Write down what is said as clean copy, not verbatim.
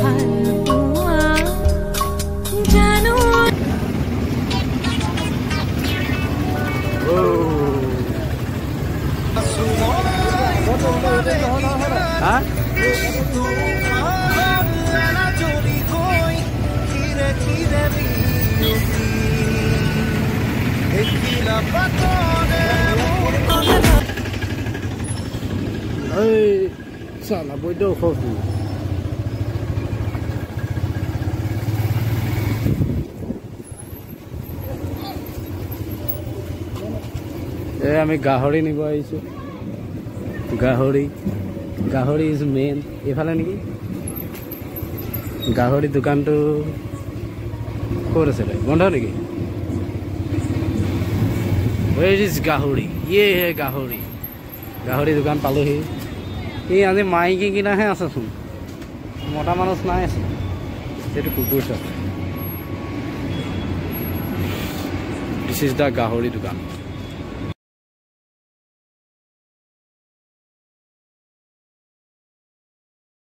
ভাল পোৱা জানো। হা, এই চালা বৈদ্য ওখ। এই আমি গাহৰি নিব আহিছোঁ। গাহৰি, গাহৰি is main. এইফালে নেকি গাহৰি দোকানটো? ক'ত আছিলে? বন্ধ নেকি? ৱেৰ is গাহৰি? ইয়ে হে গাহৰি, গাহৰি দোকান পালোহি। এই আজি মাইকী কিনাহে আছেচোন, মতা মানুহ নাই আছে। এইটো কুকুৰ চব। This is the গাহৰি দোকান।